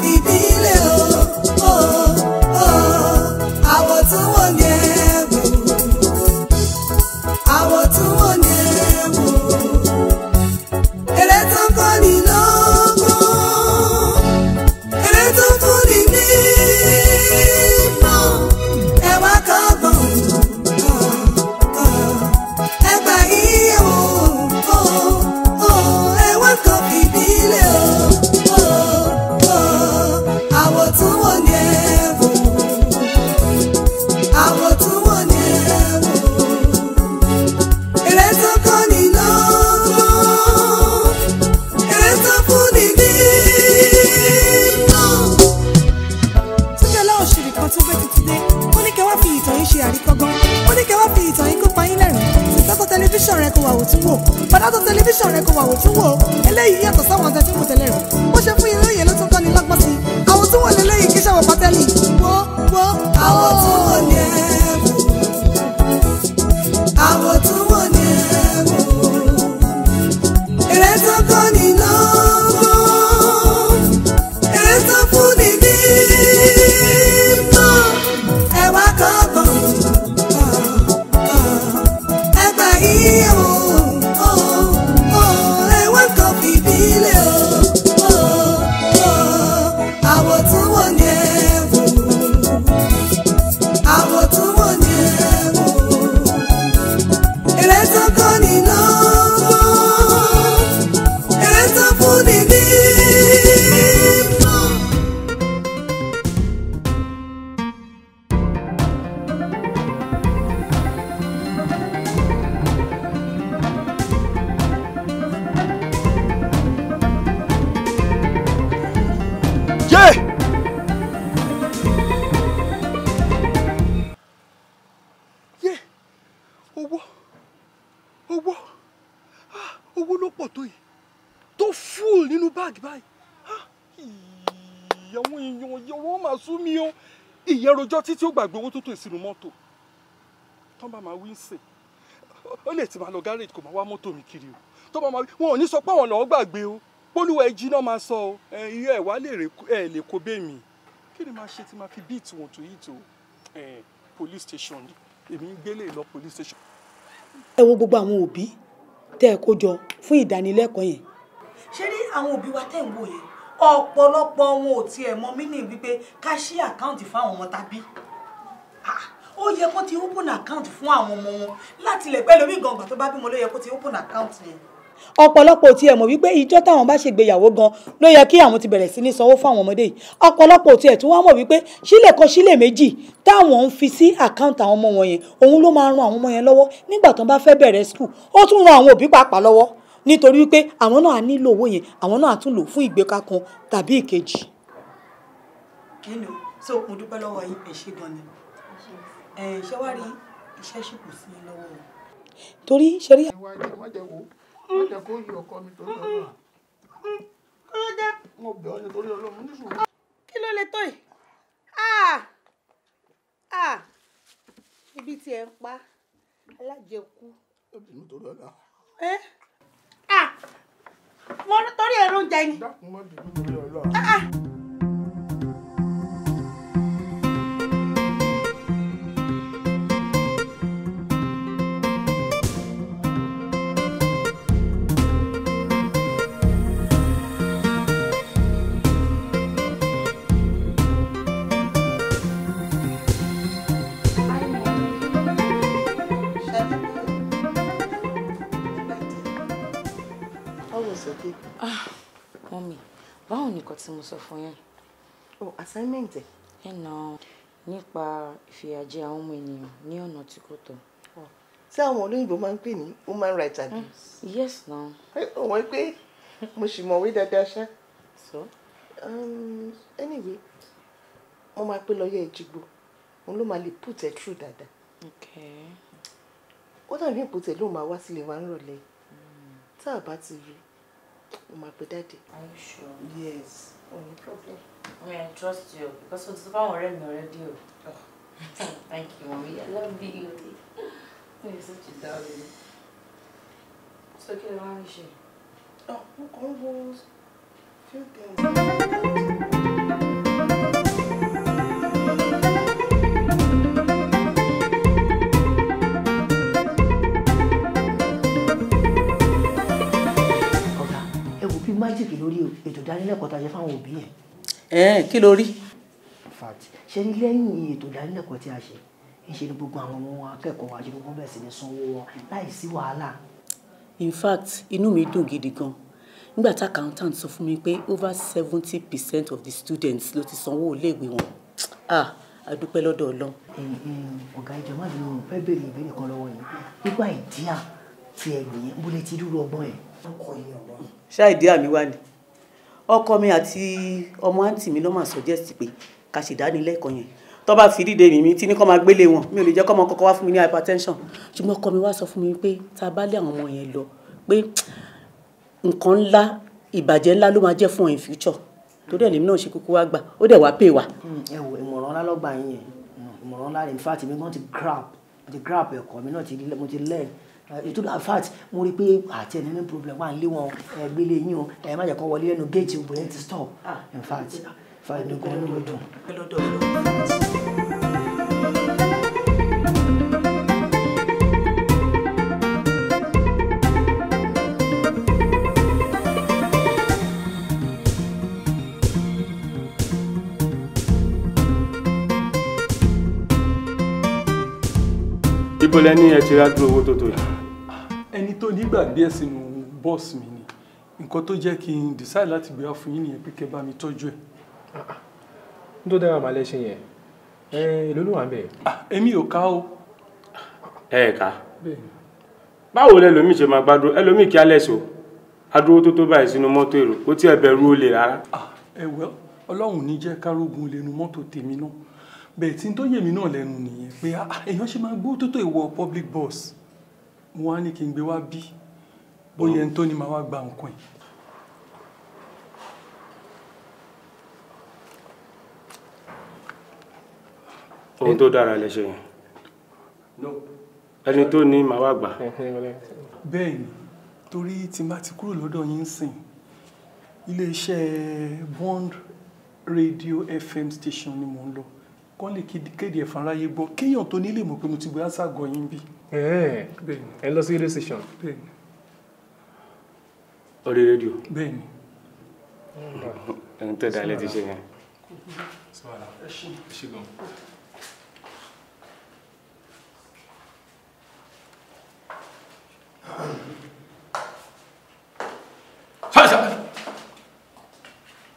fìdílé o, o, o. Àwọ̀ tún wọ̀ ní ẹ̀wò. Àwọ̀ tún wọ̀ ní ẹ̀wò. Eré tó kọ́ ni lọ́gbọ́n. Eré tó fún ni ní ìmọ̀. Ẹ wá kọ́gbọ́n. Ẹ gbà iye o, o, o. Ẹ wá kọ́ fìdílé o, o, o. Àwọ̀ tún wọ̀ ní ẹ̀wò. Àwọ̀ tún wọ̀ ní ẹ̀wò. Eré tó kọ́ ni lọ́gbọ́n. Eré tó fún ni ní ìmọ̀. Túnjí Ọláòṣìrì kan tún gbé tuntun dé. Ó ní kẹ́ wá fi ìtàn yín ṣe àríkọ́gbọ́n. Ó ní kẹ́ wá fi ìtàn yín kópa yín lẹ́rìn. Títọ́tọ̀ tẹlifíṣàn rẹ kò wà wò tún wò. Bàdátọ̀ tẹlifíṣàn rẹ kò wà wò tún wò. Eléyìí yàtọ̀ sáwọn ọ̀tẹ̀ tí mo tẹ̀lé rẹ̀. Bó ṣe fún yín lóye ló tún kọ́ni lọ́gbọ́n sí i. Àwọn tún wò léléyìí kí sàwọn pátẹ́lì. Wo wo Àwọ̀ tún wọ̀ ní ẹ̀wò. Àwọ̀ tún wọ̀ ní ẹ̀wò. Eré tó kọ́ ni lọ́gbọ́n. Eré tó fún ni ní ìmọ̀. Ẹ wá kọ́gbọ́n. Ẹ gbà iye o, o, o. Ẹ wá kọ́ fìdílé o, o, o. Àwọ̀ tún wọ̀ ní ẹ̀wò. Àwọ̀ tún wọ̀ ní ẹ̀wò. Eré tó kọ́ ni lọ́gbọ́n. Eré tó fún ni ní ìmọ̀. Yé! Yé! Owó! Owó! Ah, owó ló pọ̀ tó yìí. Tó full nínú báàgì báyìí. Ah, àwọn èèyàn yìí wọ́n máa sú mi o. Ìyẹn rojọ́ títí ó gbàgbé owó tó tó ìsinú mọ́tò. Tọ́ bá máa wí ń sìn. Ó lè ti máa lọ gáréèjì kó máa wá mọ́tò mi kiri o. Tọ́ bá máa wí, wọn ò ní sọ pé àwọn lọ́ọ́ gbàgbé o. Bólúwa ẹjí náà máa sọ o. Ẹ iye ẹ̀ wá lè ẹ lè kó bẹ́ẹ̀ mi. Kí ni máa ṣe tí máa fi bíìtì wọn tó yìí tó? Ẹ police station ni. Èmi ń gbélé lọ police station. Ẹ wo gbogbo àwọn òbí tẹ́ ẹ kó jọ fún ìdánilẹ́kọ̀ọ́ yẹn. Ṣé rí àwọn òbí wa tẹ́ ń wò yẹn, ọ̀pọ̀lọpọ̀ wọn ò tiẹ̀ mọ mí ní wípé ká ṣí àkáǹtì fún àwọn ọmọ tàbí. Ah, ó yẹ kó ti open account fún àwọn ọmọ wọn láti ilẹ̀ pẹ́ lómi gangan tó bá bímọ ló yẹ kó ti open account yẹn. Ọ̀pọ̀lọpọ̀ ò tiẹ̀ mọ̀ wípé ìjọ́ táwọn bá ṣègbéyàwó gan ló yẹ kí àwọn ti bẹ̀rẹ̀ sí ní sanwó fún àwọn ọmọdé yìí. Ọ̀pọ̀lọpọ̀ ò tiẹ̀ tún wá mọ̀ wípé sílẹ̀ kan sílẹ̀ méjì táwọn ń fi sí àkáǹtì àwọn ọmọ wọn yẹn, òun ló máa ran àwọn ọmọ yẹn lọ́wọ́ nígbà tó ń bá fẹ́ bẹ̀rẹ̀ school. Ó tún ran àwọn òbí pàápàá lọ́wọ́ nítorí wípé àwọn náà á nílò owó yẹn, àwọn náà á tún lò fún ìgbéka kan tàbí ìkejì. Nínú so mo dúpẹ́ lọ́wọ́ yín, ẹ ṣé gan ni. Ẹ ṣé wá rí iṣẹ́ ṣì kù sí yín lọ́wọ́ o. Torí ṣe rí má jẹ́ wo má jẹ́ kó yí ọkọ mi torí Ọlọ́run. Mo bẹ̀ ọ́ nítorí Ọlọ́run ní sùúrù. Kí ló lè tó yìí? Ah! Ah! Ibi tí ẹ ń pa alájẹkú. Ó bínú torí Ọlọ́run. Ẹ́ ah! Mo torí ẹ̀rọ oúnjẹ ni. Dákun má bínú torí Ọlọ́run. Ah ah! How was your day? Ah, Mọ́mì, báwo ni nǹkan tí mo sọ fún yín? Oh, assignment ẹ̀. Ẹ nà nípa ìfìyàjẹ àwọn ọmọ ènìyàn ní ọ̀nà tí kò tọ́. Tí àwọn olóyìnbó máa ń pè ní human rights abuse. Yes, now. Ó wọ́n pé mo sì mọ̀wé dáadáa ṣá. So? Anyway, mo máa pé lọ́yẹ̀ Èjìgbò, òun ló máa lè put ẹ̀ through dáadáa. Okay. Ó dàbí ìpòtẹ́ ló máa wá sílé wa nírọ̀lẹ́. Tá a bá ti rí, mo máa pe dáàdì. Are you sure? Yes, oh, no problem. I mean, I trust you because o ti sọ fáwọn ọ̀rẹ́ mi already o. Thank you, Mommy. I love you. You're such a darling. So kí ló wá ń ṣe? Oh, mo kàn ń wo few things. ìdánilẹ́kọ̀ọ́ tá a ṣe fáwọn òbí yẹn. Ẹ kí ló rí. In fact, ṣe ní lẹ́yìn ètò ìdánilẹ́kọ̀ọ́ tí a ṣe ń ṣe ni gbogbo àwọn ọmọ akẹ́kọ̀ọ́ wa ṣe ni wọ́n bẹ̀rẹ̀ sí ní sanwó wọn láì sí wàhálà. In fact, inú mi dùn gidi gan nígbà tá accountant sọ fún mi pé over 70% of the students ló ti sanwó iléèwé wọn. Ah, a dúpẹ́ lọ́dọ̀ Ọlọ́run. Ọ̀gá ìjọba má bínú, fẹ́ béèrè ìbéèrè kan lọ́wọ́ yín nípa idea tí ẹ lò yẹn, bó lè ti dúró ọgbọ́n ẹ̀. Ṣá idea mi wá ni ọkọ mi àti ọmọ àǹtí mi ló máa suggest pé ká ṣèdánilẹ́kọ̀ọ́ yẹn. Tó bá fi dídé mi tí ní kó máa gbélé wọn, mi ò lè jẹ́ kó ọmọ kọ́kọ́ wá fún mi ní hypertension. Ṣùgbọ́n ọkọ mi wá sọ fún mi pé tá a bá lé àwọn ọmọ yẹn lọ pé nǹkan ńlá, ìbàjẹ́ ńlá ló máa jẹ́ fún in future. Torí ẹ̀ lèmi náà ṣe kúkú wá gbà, ó dẹ̀ wá pè wá. Ẹ wo ìmọ̀ràn ńlá lọ́gbà yín yẹn, ìmọ̀ràn ńlá. In fact, èmi gan ti grab, mo ti grab ẹ̀kọ́ mi náà ti, mo ti learn ètò. In fact, mo rí i pé àti ẹni ní problem wà ń lé wọn, ẹ gbélé yín o, ẹ má jẹ́ kó wọlé lẹ́nu géètì, obìnrin ti stop. In fact, inú gan ló dùn. Ibo lẹ ní ẹ ti rá dúró owó tó tó yìí? Ẹni tó nígbàgbé ẹ̀ sínú bọ́ọ̀sì mi ni. Nǹkan tó jẹ́ kí n decide láti gbé wá fún yín nìyẹn, pé kẹ́ bá mi tọ́jú ẹ̀. N tó dára màá lẹ́ṣẹ̀ yẹn, èló ló wà ń bẹ̀? Èmi ò ká o. Ẹ ẹ̀ ká. Báwo lẹlòmíì ṣe máa gbádùn ẹlòmíì kí alẹ́ sọ adúró tó tó báyìí sínú mọ́tò èrò, kó tí ẹ bẹ̀rù olè rárá? Ẹ wẹ́, Ọlọ́run ní jẹ́ kárógun lẹ́nu mọ́tò tèmi náà. Bẹ́ẹ̀ tí n tó yè mí náà lẹ́nu nìyẹn pé èèyàn ṣe máa gbó tó tó ìwọ public bus. Mo wá ní kí n gbé wá bí bóyá ẹni tó ní máa wá gba nǹkan ẹ̀. Ohun tó dára lẹ ṣe yẹn, ẹni tó ní màá wá gbà. Bẹ́ẹ̀ ni, torí tí n bá ti kúrò lọ́dọ̀ yín sìn, iléeṣẹ́ Bond Radio FM station ni mò ń lọ, kán lè kéde ẹ̀fọn aráyé gbọ́, kéèyàn tó nílé mọ̀ pé mo ti gbé àṣàgọ́ yín bí. Ẹ lọ sí radio station. Bẹ́ẹ̀ni. Orí rédíò. Bẹ́ẹ̀ni. Ẹni tó dáa lẹ ti ṣe yẹn. Ẹ ṣe gan.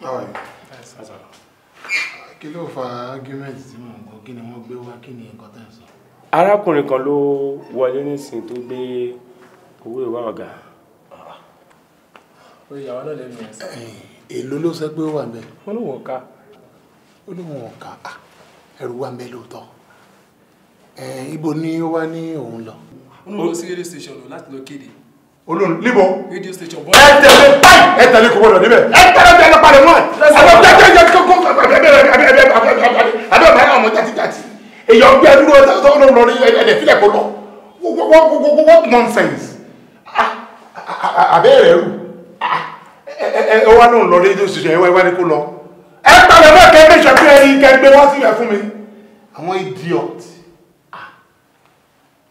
How are you? Kí ló fa argument tí mò ń gbọ́? Kí ni wọ́n gbé wá? Kí ni nǹkan tẹ́ ń sọ? Arákùnrin kan ló wọlé nísìnyí tó gbé owó ìwà ọ̀gá. Ó yà wá náà lẹ́nu ẹ̀ sá. Èló ló sọ pé ó wà ń bẹ̀? Wọ́n ló wọ̀n ká. Ó lóun ò ká. Ẹrù wà ń bẹ̀ lóòótọ́. Ibo ni ó wá ní òun lọ? Ó ní lọ sí radio station lọ láti lọ kéde. Olóhùn níbo? Radio station bọ́. Ẹ tẹ̀lé báyìí, ẹ tẹ̀lé, kò gbọdọ̀ níbẹ̀. Ẹ tẹ̀lé, tẹ̀lé, palẹ̀ mọ́ ẹ. Ẹ lọ jẹ́ jẹ́ kó abẹ́ ọ̀bá ọmọ jàtijàti. Èyàn gbé ẹdúró tó lọ lọ rí ẹ̀dẹ̀ fílẹ̀ kó lọ. What nonsense! Abẹ́ rẹ̀ rù. Ẹ wá lóun lọ radio station, ẹ wá ní kó lọ. Ẹ palẹ̀ mọ́ kẹ́ ẹ ṣe pé ẹni kẹ́ gbé wá síbẹ̀ fún mi. Àwọn idiot.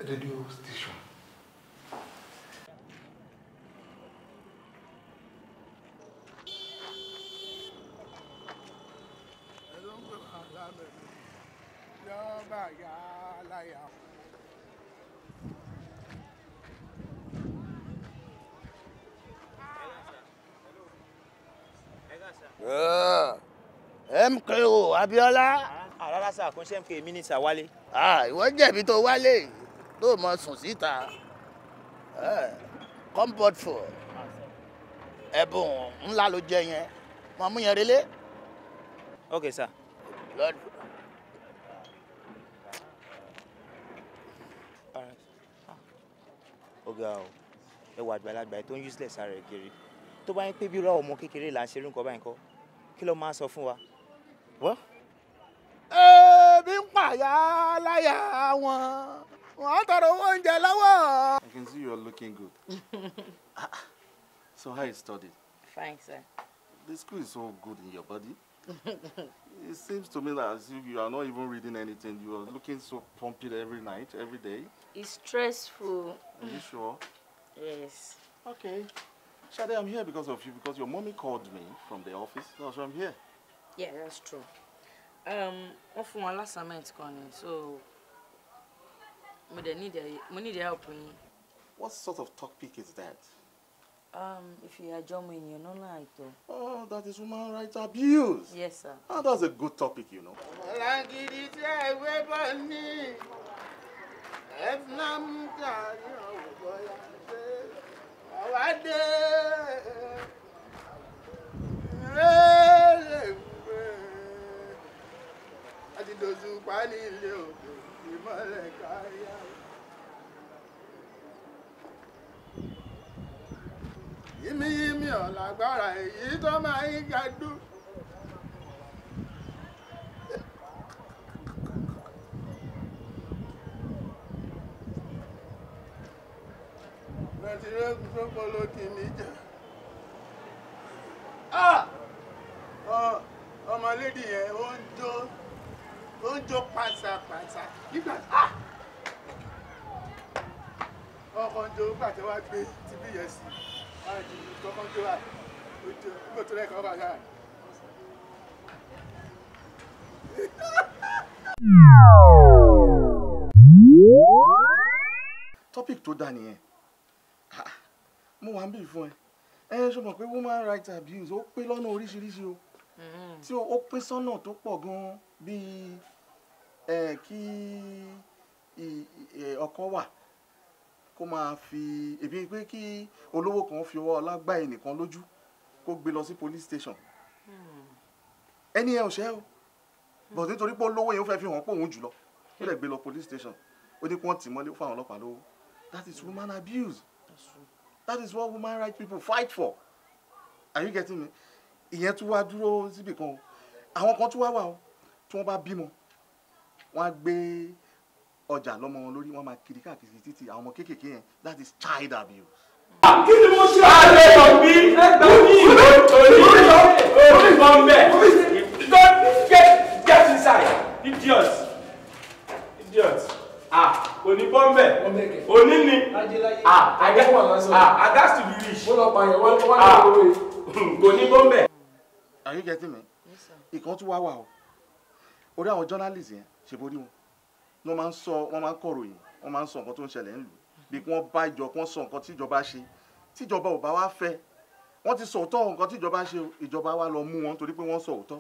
Radio station. MKO Abiola. Rárá sà, kò ń ṣe MK, mínísà Wálé. Ìwọ jẹ̀bi tó wálé tó mọ sùn síta. Comfort food, ẹ̀bùn ńlá ló jẹ yẹn, mọ mú yẹn relé. Ok sà. Lọ́dún. Ó ga ọ, ẹ wà àgbàlagbà tó ń useless ara ẹ kiri. Tó bá ń pé bí irú ọmọ kékeré là ń ṣerú nǹkan báyìí kọ́, kí ló máa sọ fún wa? Wọ́n. Ebi ń pàyà láyà wọn, wọ́n tọrọ owó oúnjẹ lọ́wọ́. I can see you are looking good. So how is study? Fine, sir. The school is so good in your body. It seems to me that as if you are not even reading anything. You are looking so pumpy every night, every day. It's stressful. Are you sure? Yes. Okay. Shade, I'm here because of you, because your mommy called me from the office. That's why I'm here. Yeah, that's true. Wọ́n fún wa l'assignment kan ni, so mo dẹ̀ need help yín. What sort of topic is that? Ìfìyàjọmọ ènìyàn lọ́nà àìtọ́. Oh, that is human rights abuse. Yes, sir. Oh, that's a good topic, you know. Ọ̀làgìrì tí ẹgbẹ́ bọ̀ ní ẹ̀fúnàmù tàbí ọ̀bọ̀yà ṣe ọ̀wádé àti dòṣù pálí ilé òkè ìmọ̀lẹ̀ káyà. Yímíyímí ọ̀làgbára èyí tó máa ń gadú. Nàìjíríà tó pọlọ́kì níjà. Ọmọ lédi yẹn ó ń jó pàṣàpàṣà nígbà ọkọ̀ ń jó nígbà tí wọ́n gbé tibí yẹn sí. Topic tó dá nìyẹn. Mo wà ń bì fún ẹ. Ẹ ṣe mọ̀ pé woman rights abuse ó pé lọ́nà oríṣiríṣi o. Tí ó pín sọ́nà tó pọ̀ gan-an bíi kí ọkọ wà kó máa fi èmi pé kí olówó kan fi ọwọ́ ọlá gbá ẹnìkan lójú kó gbé lọ sí police station. Ẹni ẹ ò ṣe o, but nítorí pé olówó yẹn ó fẹ́ fi hàn pé òun jùlọ ó lè gbé lọ police station, ó ní kí wọ́n tì mọ́lé fún àwọn ọlọ́pàá lówó. That is woman abuse. That is what woman rights people fight for. Are you getting me? Ìyẹn tún wá dúró síbì kan o. Àwọn kan tún wá wà o, tí wọ́n bá bímọ wọ́n á gbé ọjà lọ́mọ wọn lórí, wọ́n máa kiri káàkiri títì àwọn ọmọ kéékèèké yẹn. That is child abuse. Kí ni mo ṣe? Àlẹ́ òbí ẹgbẹ́ mi orí kan bẹ́ẹ̀. Don't get inside, idiot, idiot. Ah, òní bọ́m̀bẹ̀, òní ni. Ah, I got to be rich. Ah, kò ní bọ́m̀bẹ̀. Are you getting me? Ìkan tún wá wà o. Orí àwọn journalist yẹn ṣe borí wọn. Wọ́n máa ń sọ, wọ́n máa ń kọ̀ròyìn, wọ́n máa ń sọ nǹkan tó ń ṣẹlẹ̀ ńlùú. Bí wọ́n bá ìjọ, wọ́n sọ nǹkan tí ìjọba ṣe. Tíjọba ò bá wá fẹ́, wọ́n ti sọ òótọ́ nǹkan tí ìjọba ṣe, ìjọba wa lọ mú wọn nítorí pé wọ́n sọ òótọ́.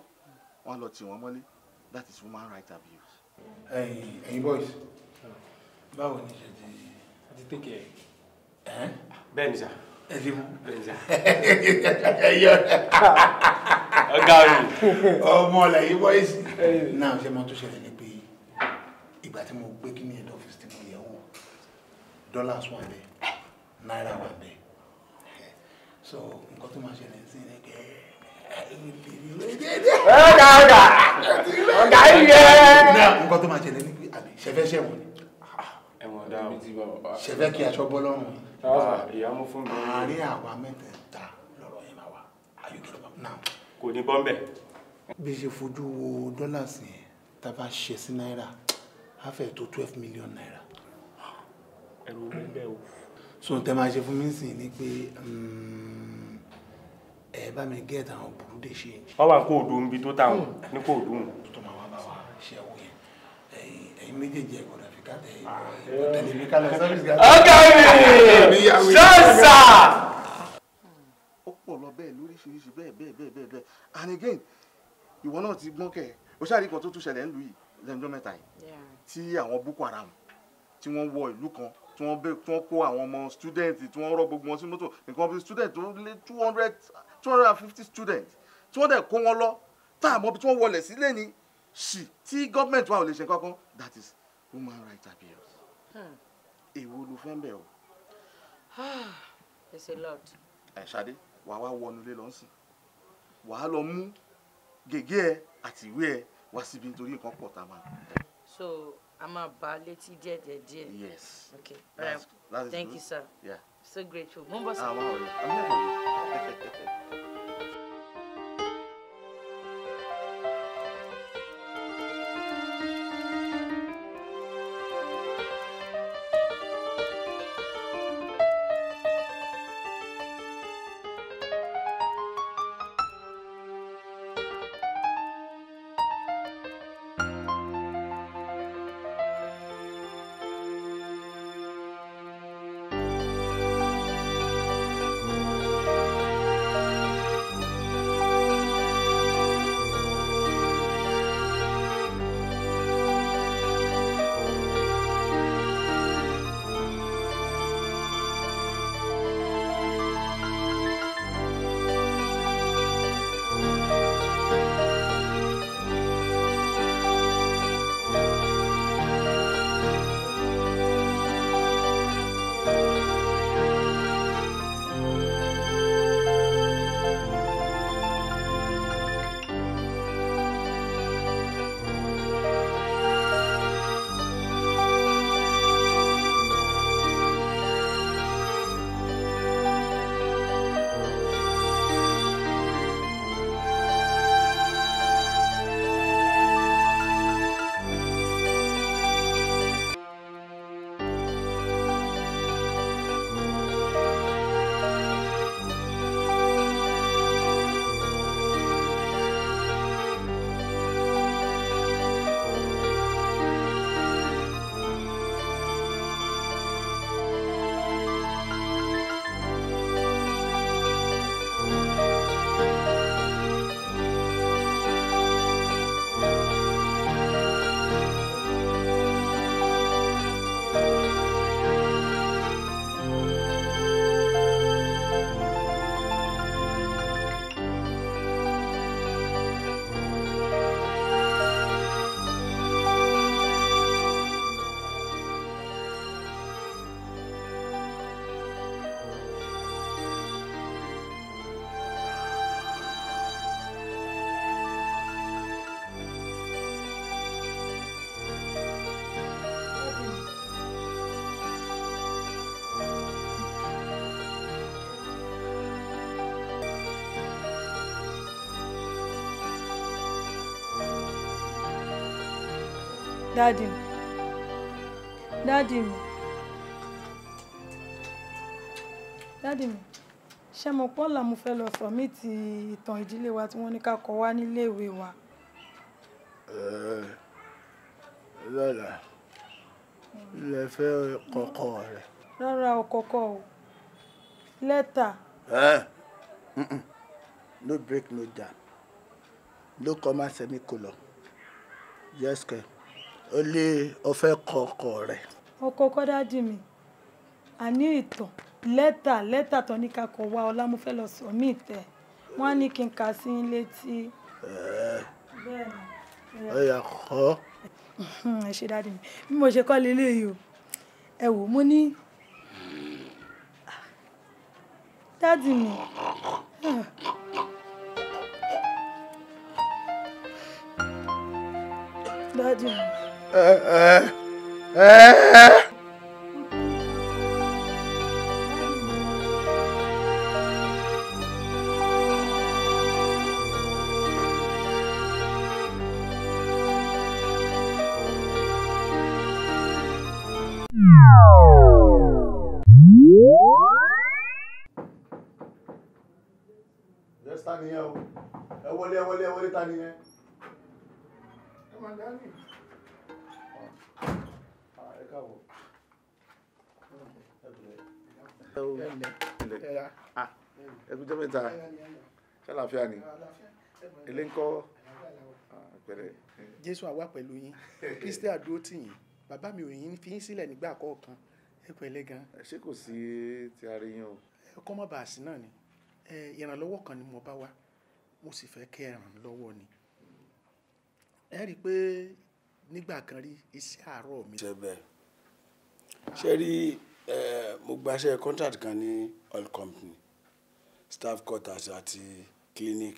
Wọ́n lọ tì wọ́n mọ́lé. That is human rights abuse. Ẹ̀yin boys, báwo ni ṣe ti. A ti take care. Bẹ́ẹ̀ ni sà. Ẹ ti mú. Bẹ́ẹ̀ ni sà. Ọ̀gá mi. Ọmọ lẹ́yìn boys. Náà ṣe máa tó ṣẹlẹ̀ ni pé ìgbà tí mo gbé kíní head office tí mo yẹ̀ wò, dollars wà bẹ́ẹ̀, náírà wà bẹ́ẹ̀. So nǹkan tó máa ṣẹlẹ̀ sí ni pé ọ̀gá ọ̀gá ọ̀gá yẹ. Náà nǹkan tó máa ṣẹlẹ̀ ni pé àbí ṣẹfẹ́ ṣẹ̀wọ̀n ni. Ẹ̀wọ̀n dá o. Ṣẹfẹ́ kí aṣọ bọ́ lọ́rùn yìí. Ìyá mú fún mi. Àárín àwa mẹ́tẹ̀ẹ̀ta lọ́rọ̀ yẹn máa wà. Are you getting me now? Kò ní bọ́m̀bẹ̀. Bí ṣe fojú wo dollars yẹn tá a bá ṣe sí náírà, á fẹ́ tó 12 million naira. Ẹ̀rù ń bẹ̀ o. So tẹ máa ṣe fún mi sìn ni pé ẹ bá mi get àwọn burú de ṣe. Wọ́n wà kó òdu níbi tó táwọn ní kó òdu. Tó máa wá bá wa ṣe ẹ̀wọ̀ yẹn. Ẹ̀yin méjèèjì ẹ̀ gbọ́dọ̀ fi ká tẹ̀ tẹ̀lé mi ká lọ sọ́fíìsì ká. Ọ̀gá mi ṣọ́ọ̀ṣà. Ó pọ̀ lọ bẹ́ẹ̀ lóríṣiríṣi bẹ́ẹ̀ bẹ́ẹ̀ bẹ́ẹ̀ bẹ́ẹ̀ bẹ́ẹ̀. And again, ìwọ náà ti gbọ́n kẹ̀. O ṣáà rí kan tó tún ṣẹlẹ̀ ńlùú yìí lẹ́nu ọjọ́ mẹ́ta yìí tí àwọn Boko Haram tí wọ́n wọ ìlú kan, tí wọ́n kó àwọn ọmọ student, tí wọ́n rọ́ gbogbo wọn sí mọ́tò, nǹkan bíi student tó lé 250 student tí wọ́n dẹ̀ kó wọn lọ, tá àmọ́ bí tí wọ́n wọlé sílé ni ṣì tí gọ́ọ̀mẹ̀ntì wa ò lè ṣe kankan. That is human rights abuse. Èwo ló fẹ́ ń bẹ̀ o? It's a lot. Ẹ Ṣadé, wàá wá wọnú ilé lọ sìn, wàá lọ mú gègé ẹ àti ìwé ẹ wá síbi nítorí nǹkan pọ̀ tá a máa. So a máa bá a létí díẹ̀ díẹ̀ díẹ̀. Yes. Okay. That is Thank good. you, sir. Yeah. So grateful. Mo ń bọ̀ sir. Ah, wow, yeah. I'm here for you. Daddy mi, daddy mi, daddy mi, ṣé mo pọ́nlá mo fẹ́ lọ submit ìtàn ìdílé wa tí wọ́n ní ká kọ wá níléèwé wa. Lọ́la lè fẹ́ kọ́kọ́ rẹ̀. Rárá o, kọ́kọ́ o, lẹ́tà. No break, no jam, no comma semicolon. Yes kẹ, o lè o fẹ́ kọ́kọ́ rẹ̀. Ọkọ kọ́ daddy mi, àní ìtàn lẹ́tà lẹ́tà tó ní ká kọ wá ọlá mo fẹ́ lọ submit ẹ̀, wọ́n á ní kí n kà sí i létí. Bẹ́ẹ̀ni. Ó yá kọ́. Ẹ ṣe daddy mi, bí mo ṣe kọ́ leléyìí o, ẹ wò mo ní daddy mi. Daddy mi. Yes, ta ni yẹn o. Ẹ wọlé, ẹ wọlé, ẹ wọlé, ta ni yẹn? Ẹ máa dání. Ẹ káàbọ̀. Ẹ kú jọ́ mẹ́ta. Ṣé àlàáfíà ni? Ilé ń kọ́. Pẹ̀lẹ́. Jésù á wà pẹ̀lú yín. Kristi á dúró tì yín. Bàbá mi ò yín fi yín sílẹ̀ nígbà kọ̀ọ̀kan. Ẹ pẹ̀lẹ́ gan. Ṣé kò sí ti ara yín o? Ẹ kọ́ mọ́ bàá sí náà ni. Ìrànlọ́wọ́ kan ni mo bá wá, mo sì fẹ́ kẹ́ ẹ ràn mí lọ́wọ́ ni. Ẹ rí i pé nígbà kan rí iṣẹ́ àárọ̀ mi. Ṣe bẹ́ẹ̀ ṣe rí, mo gbaṣẹ́ contract kan ní oil company, staff quarters àti clinic.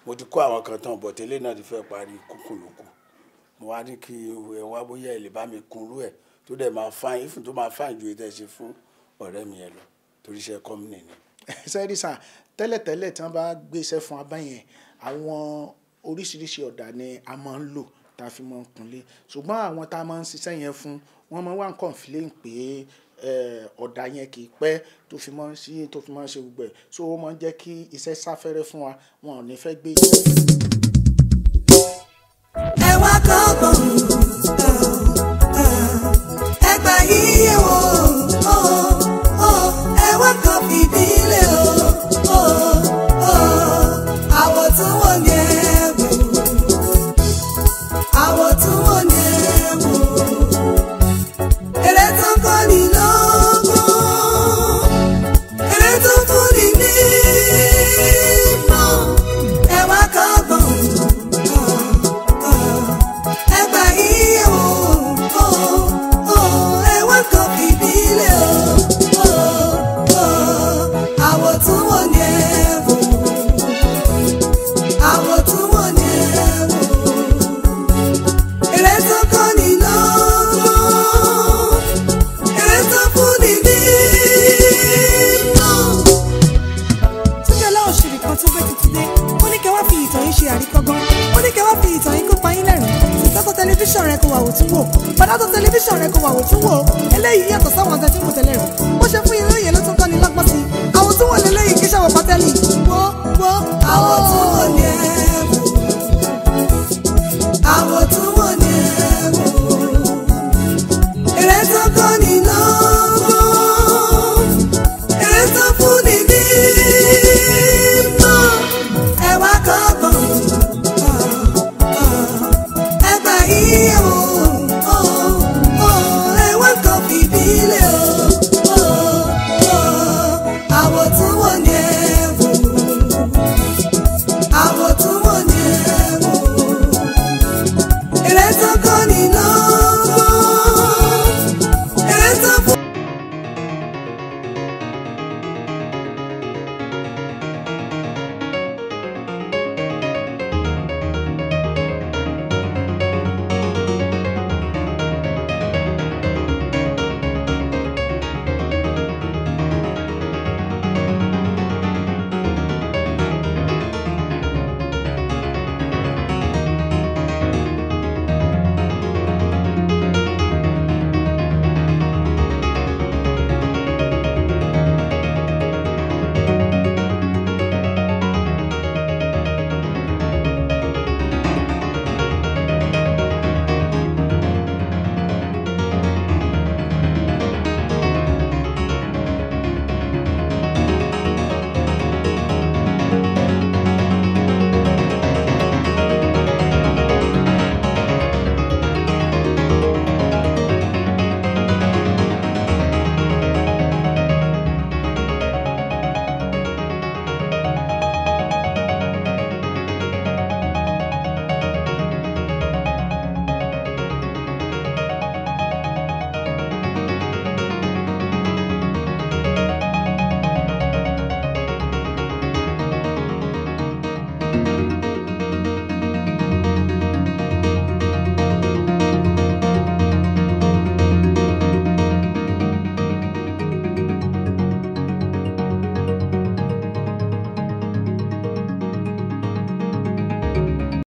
Mo ti kó àwọn kan tán, but eléyìí náà ti fẹ́ parí kúkúlùkù. Mo wá ní kí ẹ wá bóyá ẹ lè bá mi kunrú ẹ̀ tó dẹ̀ máa fáyín, ìfún tó máa fáyín ju ètò ẹ̀ ṣe fún ọ̀rẹ́ mi yẹn lọ, torí iṣẹ́ company ni. Sẹ́rí sà, tẹ́lẹ̀tẹ́lẹ̀ tí wọ́n bá gbéṣẹ́ fún abá yẹn, àwọn oríṣiríṣi ọ̀dà ni a máa ń lò tá a fi máa ń kunlé, ṣùgbọ́n àwọn tá a máa ń ṣiṣẹ́ yẹn fún wọ́n máa ń wá complain pé ọ̀dà yẹn kì í pẹ́ tó fi máa ń ṣe tó fi máa ń ṣe gbogbo ẹ̀, so ó máa ń jẹ́ kí iṣẹ́ sáfẹ́rẹ́ fún wa, wọn ò ní fẹ́ gbé iṣẹ́. Ẹ wá kọ́gbọ́n, ẹ gbà yíyẹ wò, ẹ wá kọ́ fìdílé o, àwọ̀ tún wọ̀ ní ẹ wò, àwọ̀ tún wọ̀ ní ẹ wò, eré tó kọ́ ni lọ́gbọ́n, eré tó fún ni ní ìmọ̀, ẹ wá kọ́gbọ́n, ẹ gbà yíyẹ wò, ẹ wá kọ́ fìdílé o, àwọ̀ tún wọ̀ ní ẹ wò, àwọ̀ tún wọ̀ ní ẹ wò, eré tó kọ́ ni lọ́gbọ́n, eré tó fún ni ní ìmọ̀. Túnjọlá òṣèré kan tó gbé títí dé, ó ní kẹ́ wá fi ìtàn yín ṣe àríkọ́gbọ́n, ó ní kẹ́ wá fi ìtàn yín kópa yín lẹ́rìn. Tìtọ́tọ̀ tẹlifíṣàn rẹ kò wà wò tún wò, bàdátọ̀ tẹlifíṣàn rẹ kò wà wò tún wò, eléyìí yàtọ̀ sáwọn ọ̀sẹ̀ tí mo tẹ̀lé rẹ̀. Bó ṣe fún yín lóye ló tún kọ́ ni lọ́gbọ́n sí i. Àwọn tún wọ̀ lélẹ́yìí kí ṣàwọ̀ pátẹ́lì. Wo wo Àwọ̀ tún